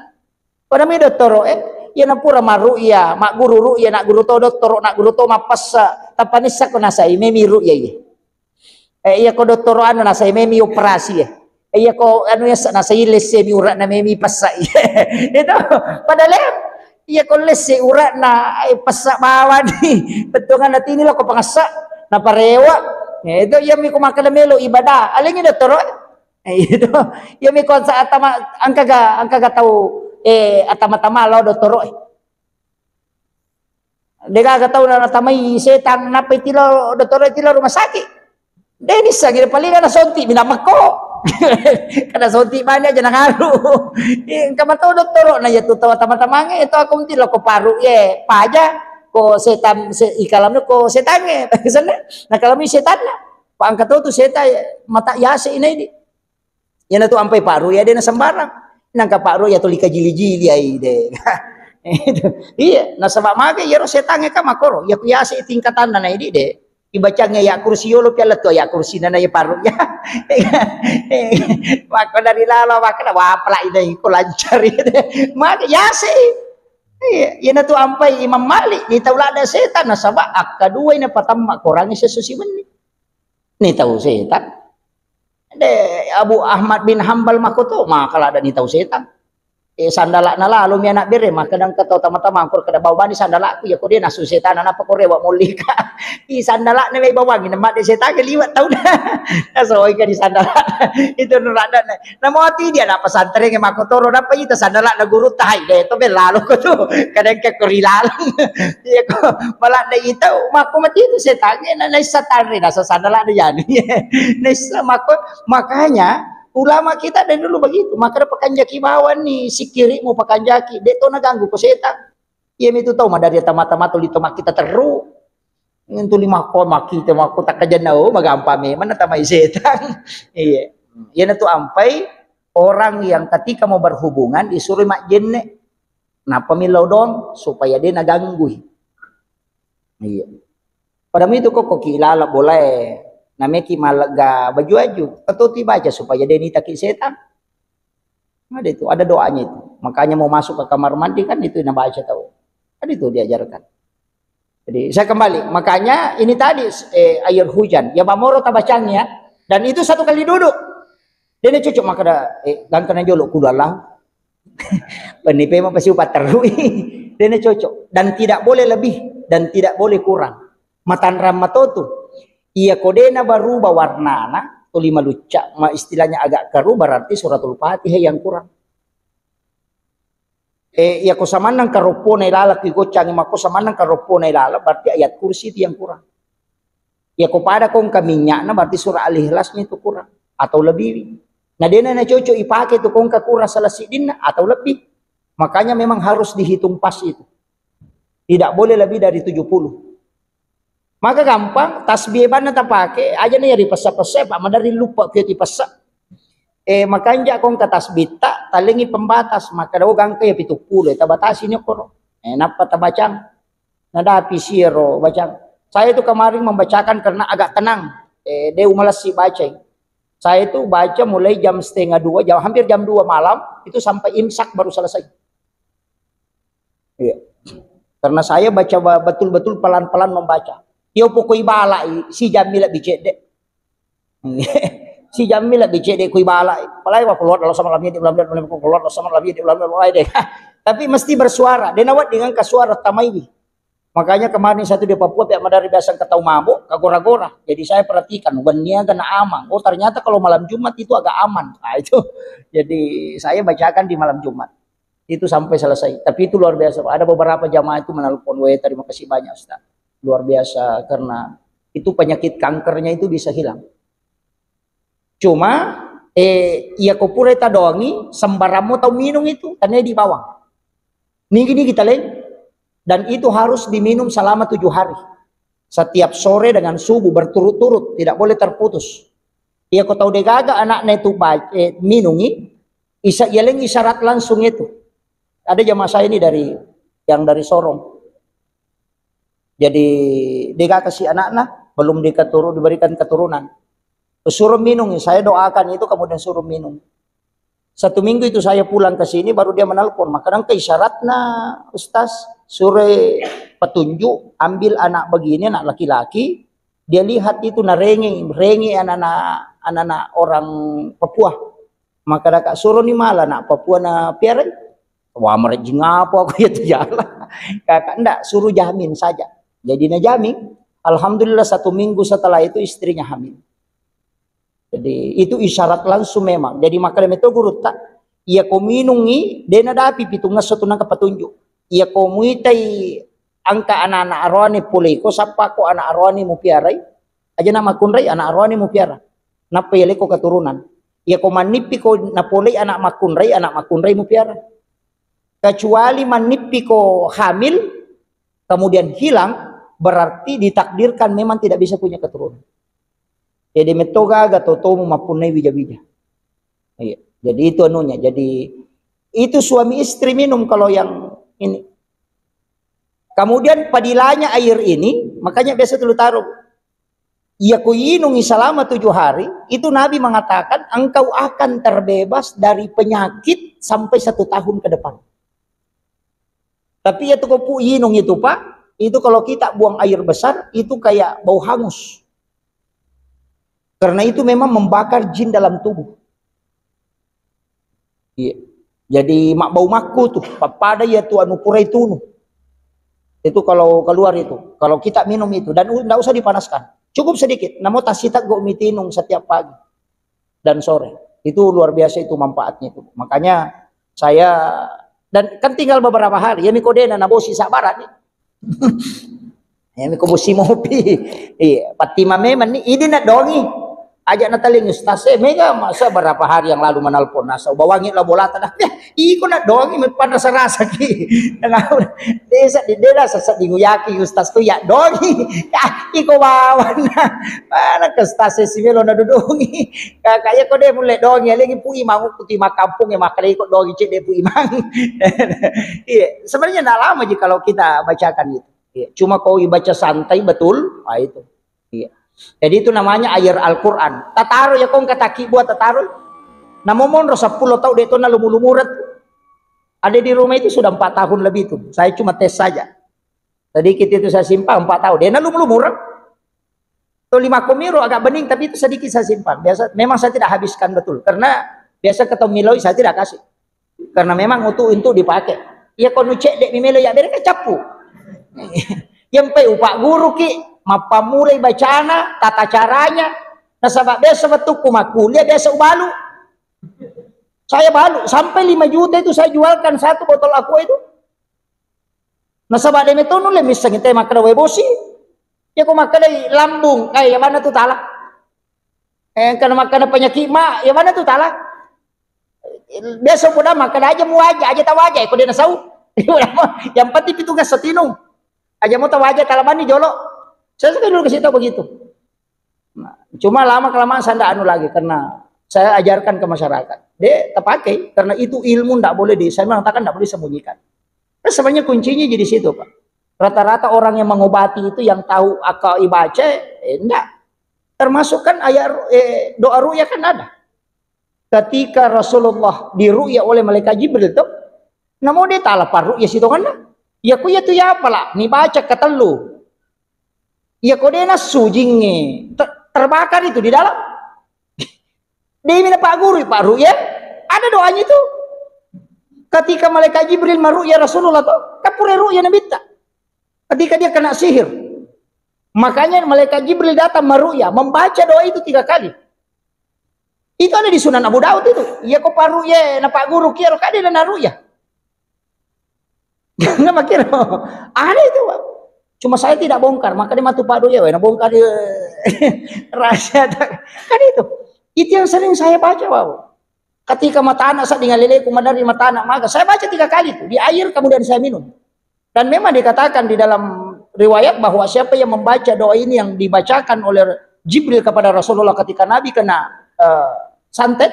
Pada mi dottoro, eh, iya napura maru iya, magguru ru iya, nak guru to dottoro, nak guru to mapassa, tappa nissa ko nasai memi ru iya, iya. Eh, iya ko dottoro anu nasai memi operasi, eh. Eh, iya ko anu yasa nasai lesse mi urak na memi passa, iya. Itu, padahal iya ko lesse urak na, eh, passa bawani. Bettuangan na tini lo ko pangassa, na parewa. Eh, itu iya mi ko makkeda melo ibadah. Alengi dottoro, eh. Eh, itu. Iya mi ko sa atama, angkaga, angkaga tau, eh, atama-tama lo dottoro, eh. Degaga tau na natamai setang, nappa itilo dottoro, itilo rumah sakit. De nissangi, paling na sonti mi na makko. Kada sonti mani aja nangaru. Eh, engka matau dottoro na iya tu tau atama-tamange, itu aku mti lo ko paru ye, paja, ko setan, se, ikalamnya ko setange. Sana, na kalami setanna. Pa engka tau tu setan, mata yase inai di. Iyanatu ampai Pak Ruya de na sembarang. Nangka Pak Ruya tuli kajili-jili ai de. Itu. Iya, nasaba mage iyaro setangnge ka makoro. Iya ku yase tingkatanna na idi de. Ibacangnge ayat kursi yolo piala tu ayat kursi na na iya Pak Ruya. Maka dari lalo maka na wapala ida iko lancari de. Mage yase. Iya, iyanatu ampai Imam Malik ni tau ladda setan nasaba akka dua ina patamma korangi sesusi wenni. Ni tau setan. De, Abu Ahmad bin Hambal makko to, maka ladda ni tau setan. Eh, sandala'na lalo mi anak bere, maka dangka tau tama-tama, angkor kada bawa bani sandala'ku, ya ko dia nasu setan, napa ko rewa mollika. I sandala'na mai bawangi, nama de setan ke liwat tau na. Nasoi ka di sandala'. Itu nuradda na. Namo ati dia na pesantren ke makko toro, napa ita sandala'na guru tahai de, to belalo ko tu. Kadang ke kori lalang. Iya ko, malah na ita, makko mati itu setan, na naissa tanre, nasa sandala'na yani. Naissa makko, makanya ulama kita dari dulu begitu. Maka ada pakanjaki bawang nih, sikirimu pakanjaki, de to naganggu ko setan. Iya mitu tau madari tama-tama tuli to makkita terru. Tuli makko makkita makko takkajanna, oh, magampa memang natamai setan. Iya. Iya na tu ampai orang yang ketika mau berhubungan disuruh majjenne. Nappa millau doang supaya de naganggui. Iya. Pada mitu ko, ko ki lala bolae, nameki malegga baju-baju, atau ti baca supaya de nitaki setan. Ada itu, ada doanya itu. Makanya mau masuk ke kamar mandi kan itu nabaca tau. Ada itu diajarkan. Jadi saya kembali, makanya ini tadi, eh, air hujan, ya mamoro tabacang ya. Dan itu satu kali duduk. Dia ini cocok maka ada, eh, gangkana jolo kulu Allah. Pennipe mapasi upatterrui. Dena cocok. Dan tidak boleh lebih dan tidak boleh kurang. Matanrang matotu. Iya ko dena baruba warnana, tuli malucca, ma istilahnya agak keruh, berarti suratul Fatihah yang kurang. Eh, iya ko samannang karoppona ilala ki goccangi, makko samannang karoppona ilala, berarti ayat kursi itu yang kurang. Ya ko pada ko engka minyakna berarti surah Al-Ikhlasnya itu kurang atau lebih. Nah, dena na cocok ipake tu ko engka kurang salah siddinna atau lebih. Makanya memang harus dihitung pas itu. Tidak boleh lebih dari tujuh puluh. Maka gampang, tasbih banna tapake, aja na yari pessa-pessa, Pak, madari lupa ke ti pessa. Eh, makanja ko engka tasbih ta, talengi pembatas, maka dau gangka ya pitu puluh, tabatasi ni koro. Eh, nappa tabacang. Nadapi siero bacang. Saya itu kemarin membacakan karena agak tenang. Eh, deu malessi bacai. Saya itu baca mulai jam setengah dua, jam, hampir jam dua malam, itu sampai imsak baru selesai. Iya. Karena saya baca ba-, betul-betul pelan-pelan membaca. Yo pokoi balai, si jammi lebbi cedde. Si jammi lebbi cedde kui balai. Apalagi wa qul huwallahu ahad, Allahu samad, lam yalid walam yulad, wa qul huwallahu ahad, Allahu samad, lam yalid walam yulad, wa qul huwallahu ahad. Tapi mesti bersuara, dena wedding engka suara tamaiwi. Makanya kemarin satu di Papua, pihak madari biasa engka tau mabuk, kagora-gora. Jadi saya perhatikan, wenni aga na amang. Oh, ternyata kalau malam Jumat itu agak aman. Nah, itu. Jadi saya bacakan di malam Jumat. Itu sampai selesai. Tapi itu luar biasa, Pak. Ada beberapa jamaah itu menelpon, "Weh, terima kasih banyak, Ustaz. Luar biasa, karena itu penyakit kankernya itu bisa hilang." Cuma, eh, iya ko pura tadongi, sembarammu tau minum itu, tania di bawang. Nigi-nigi taleng. Dan itu harus diminum selama tujuh hari. Setiap sore dengan subuh berturut-turut, tidak boleh terputus. Iya ko tau degaga anaknya itu ba-, eh, minungi, isa-, yaleng isyarat langsung itu. Ada jamaah saya ini dari, yang dari Sorong. Jadi, degaga si anaknya, belum diketuru-, diberikan keturunan. Suruh minum, saya doakan itu, kemudian suruh minum. Satu minggu itu saya pulang ke sini, baru dia menelpon. Maka engka isyaratna, Ustaz, suruh petunjuk, ambil anak begini, anak laki-laki, dia lihat itu, narenge, renge anak-anak, anak-anak orang Papua. Maka daka suruh ni mala anak Papua na piarai. Wah, merejing apa aku ya tu jalan. Kakak ndak, suruh jamin saja. Jadi na jamin. Alhamdulillah, satu minggu setelah itu istrinya hamil. Jadi itu isyarat langsung memang. Jadi makkeda meto gurutta, iya ko minungi, de nadapi pitungngesso tu nangka petunjuk. Iya ko muitai angka anak-anak aroane poleko, sappa ko anak aroane mupiarai, aja na makkunrai anak aroane mupiara. Nappa yaleko keturunan. Iya ko mannippi ko napolei anak makkunrai, anak makkunrai mupiara. Kecuali mannippi ko hamil, kemudian hilang, berarti ditakdirkan memang tidak bisa punya keturunan. Jadi metto gaga totomu mappunnai wija-wija. Iya. Jadi itu anunya. Jadi itu suami istri minum kalau yang ini. Kemudian padilanya air ini, makanya biasa dulu taruh. Iya ku inungi selama tujuh hari, itu Nabi mengatakan engkau akan terbebas dari penyakit sampai satu tahun ke depan. Tapi ya tuh pu inung itu, Pak, itu kalau kita buang air besar, itu kayak bau hangus. Karena itu memang membakar jin dalam tubuh. Iya. Jadi mak bau makku tuh, pappada ya tuh anu purai tunu. Itu kalau keluar itu, kalau kita minum itu, dan u-, ndak usah dipanaskan. Cukup sedikit, namo tasita go mitinung setiap pagi dan sore. Itu luar biasa itu manfaatnya itu. Makanya saya, dan kan tinggal beberapa hari, ya miko dena nabosi sabaran nih. Ya miko bosi mopi. Iya, patima memang nih, ini nak dongi. Aja nataling ustaz, eh, mega masa berapa hari yang lalu menelpon, nasa bawangi lah bola tanah. Ya, iko nak dongi, mepan rasa-rasa ki. Desa di dela sasa dinguyaki ustaz tu ya dongi. Ya, iko bawan. Mana ke ustaz si melo na dudungi. Kakak ya kode mulai dongi, lagi pu imang, kuti makampung ya makalai kok dongi cek deh pu imang. Iya, sebenarnya ndak lama ji kalau kita bacakan itu. Iya, cuma kau baca santai betul, ah, itu. Iya. Jadi itu namanya air Al-Quran. Tataro ya kong kataki buat tataro. Namo monro sepuluh tau de tona lumu-lumuret. Ada di rumah itu sudah empat tahun lebih tuh. Saya cuma tes saja. Sedikit itu saya simpan empat tahun. Dia lumu-lumuret. Tuh lima komiro agak bening, tapi itu sedikit saya simpan. Biasa, memang saya tidak habiskan betul. Karena biasa ketemu miloi saya tidak kasih. Karena memang untuk, untuk dipakai. Iya, kono cek dek mimelo ya, beri kecappu. Yang pe upak guru ki, mappamulai bacana, tata caranya. Nasaba biasa waktu ku makuliah, biasa ubalu. Saya balu, sampai lima juta itu saya jualkan satu botol aqua itu. Nasaba de metonu le misseng te makkeda wae bosi. Ya ko makkeda lambung, eh, ya mana tu tala. Eh, karena makkeda penyakit ma, ya mana tu tala. Biasa pun makkeda aja mu aja, aja tahu aja, ko dia nasau. Yang penting petugas setinu. Aja mau tahu aja, tala bani jolo. Saya suka dulu kasih tahu begitu. Nah, cuma lama kelamaan saya ndak anu lagi karena saya ajarkan ke masyarakat. Dia terpakai karena itu ilmu ndak boleh di, saya mengatakan ndak boleh disembunyikan. Nah, sebenarnya kuncinya di situ, Pak. Rata-rata orang yang mengobati itu yang tahu akal ibaca, eh, ndak. Termasuk kan ayat ru-, eh, doa ruqyah kan ada. Ketika Rasulullah diruqyah oleh malaikat Jibril tuh, namo dia tala parruqyah situ kan? Iya ku iya tu iya pala, ni baca ketellu. Iya ko de nassu jingnge, ter-, terbakar itu di dalam. Demi na Pak Guru, Pak Ru'ya, ada doanya itu. Ketika malaikat Jibril maru'ya Rasulullah tuh, kapure ru'ya Nabitta. Ketika dia kena sihir. Makanya malaikat Jibril datang maru'ya, membaca doa itu tiga kali. Itu ada di Sunan Abu Daud itu. Iya ko Pak Ru'ya, na Pak Guru kiaro kade na ru'ya. Nggak makiro. Ada itu, Pak. Cuma saya tidak bongkar, makanya matu Pak Doya, weh, nah bongkar dia. Rahasia tak. Kan itu. Itu yang sering saya baca, Pak. Ketika mata anak saya dengan leleku menari mata anak maga, saya baca tiga kali itu di air kemudian saya minum. Dan memang dikatakan di dalam riwayat bahwa siapa yang membaca doa ini yang dibacakan oleh Jibril kepada Rasulullah ketika Nabi kena eh, santet,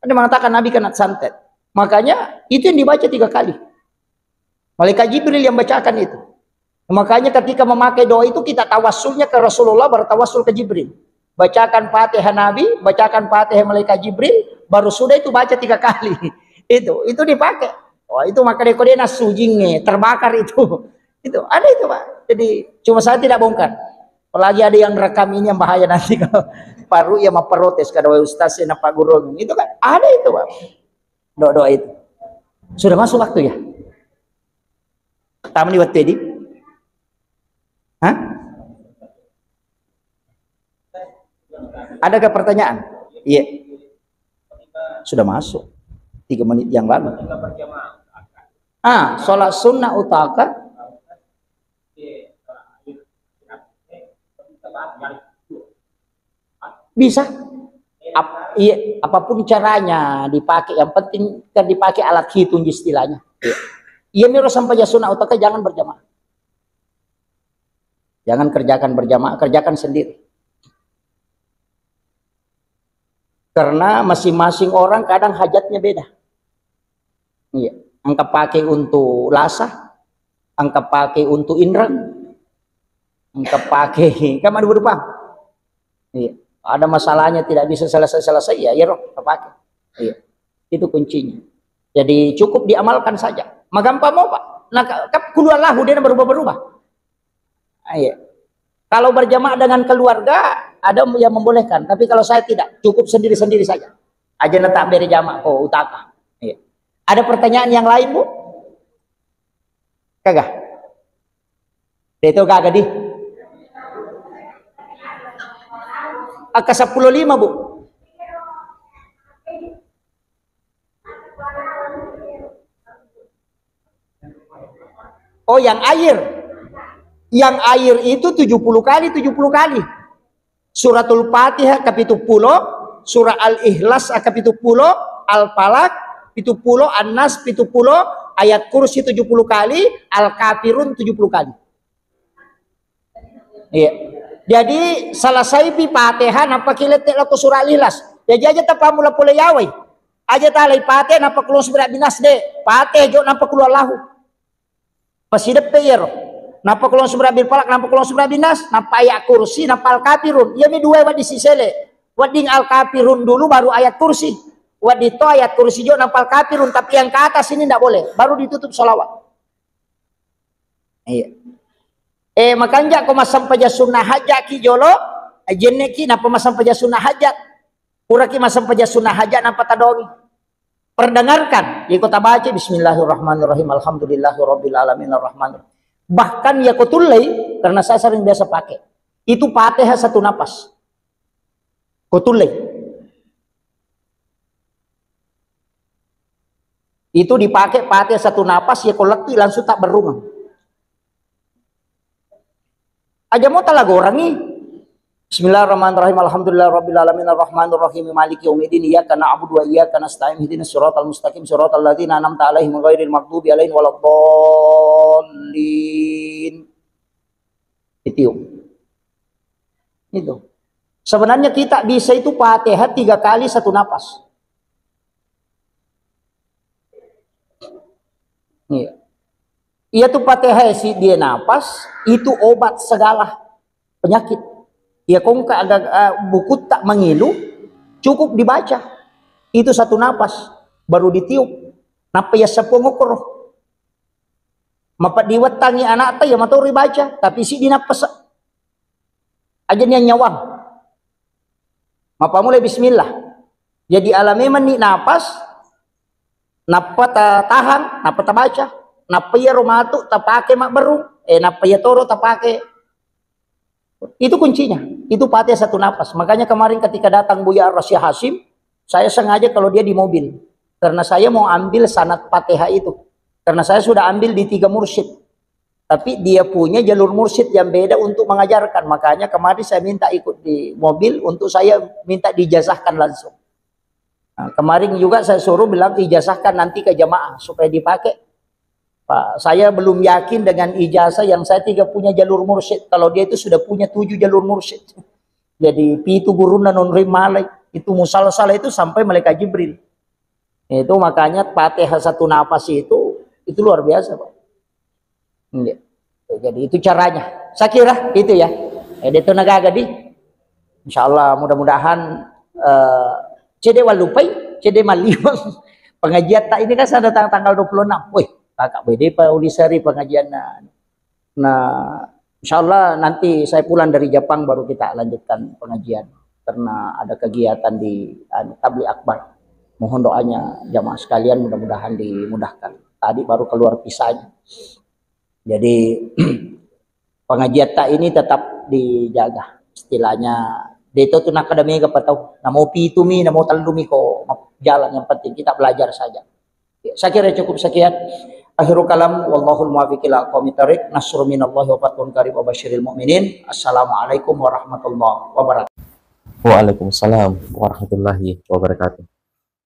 ada mengatakan Nabi kena santet. Makanya itu yang dibaca tiga kali. Malaikat Jibril yang bacakan itu. Makanya ketika memakai doa itu kita tawassulnya ke Rasulullah, baru tawassul ke Jibril. Bacakan Fatihah Nabi, bacakan Fatihah malaikat Jibril, baru sudah itu baca tiga kali. Itu, itu dipakai. Wah, itu maka deko dia nasujinge, terbakar itu. Itu ada itu, Pak. Jadi cuma saya tidak bongkar. Apalagi ada yang rekam ini yang bahaya nanti kalau baru ya mau protes kada ustaz ya napa guru itu kan ada itu, Pak. Doa-doa itu. Sudah masuk waktu ya? Tamu di waktu ini? Hah? Adakah pertanyaan? Iya. Sudah masuk. Tiga menit yang lalu. Ah, sholat sunnah utaka. Bisa. Ap-, iya, apapun caranya dipakai, yang penting kan dipakai alat hitung istilahnya. Iya. Iya, miro sampajang sunnah utaka jangan berjamaah. Jangan kerjakan berjamaah, kerjakan sendiri. Karena masing-masing orang kadang hajatnya beda. Iya. Engka pakai untuk lasa, engka pakai untuk inrang, engka pakai kan ada berubah. Iya. Ada masalahnya tidak bisa selesai-selesai ya, ya roh, pakai. Iya. Itu kuncinya. Jadi cukup diamalkan saja. Magampang mau, Pak. Nah, ka-, ka-, kulu Allahu dia berubah-berubah. Ah, iya. Kalau berjamaah dengan keluarga, ada yang membolehkan. Tapi kalau saya tidak, cukup sendiri-sendiri saja. Aja netak beri jamaah, oh, utaka. Iya. Ada pertanyaan yang lain, Bu? Kagak? Itu kagak di? Angka sepuluh lima, Bu. Oh, yang air. Yang air itu tujuh puluh kali, tujuh puluh kali. Suratul Fatihah kapitu pulo, surah Al-Ikhlas kapitu pulo, Al-Falaq pitu pulo, An-Nas pitu pulo, Ayat Kursi tujuh puluh kali, Al-Kafirun tujuh puluh kali. Iya. Jadi selesai pi Fatihah, nappa kilette lako surah Al-Ikhlas. Jadi aja tapammula pole yawai. Aja talai Fatihah, nappa kulong subira binas de. Fatihah jo, nappa kulu Allahu. Pasideppe iyaro. Nappa kulong subira bil falak, nappa kulong subira binas, nappa ayat kursi, nappa al-kafirun. Iya mi dua wedding sisele. Wedding al-kafirun dulu baru ayat kursi. Wedding to ayat kursi jo, nappa al-kafirun. Tapi yang ke atas ini ndak boleh. Baru ditutup salawat. Iya. Eh, makanja ko massampajang sunnah hajjat ki jolo, jenne ki nappa massampajang sunnah hajjat. Pura ki massampajang sunnah hajjat nappa tadongi. Perdengarkan, iko tabaca bismillahirrahmanirrahim, alhamdulillahirabbil alamin arrahmanir. Bahkan ya ko tullei, karena saya sering biasa pakai. Itu Fatihah satu napas. Ko tullei. Itu dipakai Fatihah satu napas, ya ko lettu langsung tak berungang. Aja mo talagorangi. Bismillahirrahmanirrahim. Alhamdulillahirabbil alamin arrahmanirrahim maliki yaumiddin iyyaka na'budu wa iyyaka nasta'in ihdinas siratal mustaqim siratal ladzina an'amta 'alaihim ghairil maghdubi 'alaihim waladdallin. Itu. Itu. Sebenarnya kita bisa itu Fatihah tiga kali satu napas. Iya. Iya tu Fatihah si dia napas itu obat segala penyakit. Ya kongka agak uh, buku tak mengilu cukup dibaca itu satu napas baru ditiup. Napa ya sepong okoro. Mapeddi wettangngi anakta, iya matoro ibaca, tapi siddi nappasa. Aja nianyawang. Mappamulai bismillah. Jadi ala memanni napas, nappa ta tahang, nappa tabaca. Nappa iyaro matu tapake mabberung, eh, nappa iyatoro tapake. Itu kuncinya. Itu Fatihah satu napas. Makanya kemarin ketika datang Buya Ar-Rasya Hasyim, saya sengaja kalau dia di mobil. Karena saya mau ambil sanad Fatihah itu. Karena saya sudah ambil di tiga mursyid. Tapi dia punya jalur mursyid yang beda untuk mengajarkan. Makanya kemarin saya minta ikut di mobil untuk saya minta dijazahkan langsung. Nah, kemarin juga saya suruh bilang, "Ijazahkan nanti ke jamaah supaya dipakai." Pak, saya belum yakin dengan ijazah yang saya tidak punya jalur mursyid. Kalau dia itu sudah punya tujuh jalur mursyid. Jadi pitu gurunna nonroi malai. Itu musalsal itu sampai malaikat Jibril. Itu makanya Fatihah satu napas itu, itu luar biasa, Pak. Iya. Jadi itu caranya. Saya kira itu ya. Eh, itu negaga di. Insya Allah, mudah-mudahan, eh, cede walupai, cede malimang. Pengajian tak ini kan sudah tang-, tanggal dua puluh enam. Wih, kakak bede Pak Ulisari pengajian. Nah, nah, insya Allah nanti saya pulang dari Jepang baru kita lanjutkan pengajian karena ada kegiatan di, anu, Tabligh Akbar. Mohon doanya jamaah sekalian, mudah-mudahan dimudahkan. Tadi baru keluar visanya. Jadi pengajian tak ini tetap dijaga. Istilahnya, deto tu nakkeda mega patau. Namo pitu mi, namo tellu mi ko jalan, yang penting kita belajar saja. Saya kira cukup sekian. Akhirul kalam, wallahul muwaffiq ila aqwamit thariq. Nasrun minallahi wa fathun qarib wa basyiril mu'minin. Assalamualaikum warahmatullahi wabarakatuh. Waalaikumsalam warahmatullahi wabarakatuh.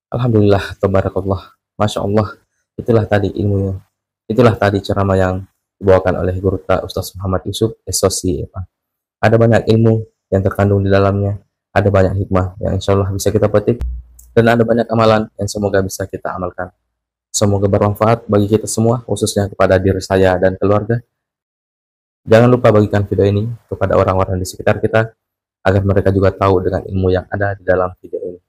Alhamdulillah, tabarakallah. Masya Allah, itulah tadi ilmu, itulah tadi ceramah yang dibawakan oleh Guru ta Ustaz Muhammad Yusuf, S O C, ya, Pak. Ada banyak ilmu yang terkandung di dalamnya, ada banyak hikmah yang insya Allah bisa kita petik, dan ada banyak amalan yang semoga bisa kita amalkan. Semoga bermanfaat bagi kita semua, khususnya kepada diri saya dan keluarga. Jangan lupa bagikan video ini kepada orang-orang di sekitar kita, agar mereka juga tahu dengan ilmu yang ada di dalam video ini.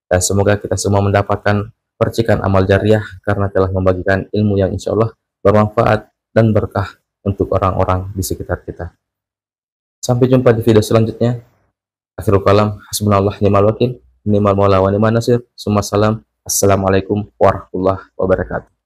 Dan semoga kita semua mendapatkan percikan amal jariah karena telah membagikan ilmu yang insya Allah bermanfaat dan berkah untuk orang-orang di sekitar kita. Sampai jumpa di video selanjutnya. Akhirul kalam, hasbunallah ni'mal wakil, ni'mal maula wa ni'man nasir. Summa salam. Assalamualaikum warahmatullahi wabarakatuh.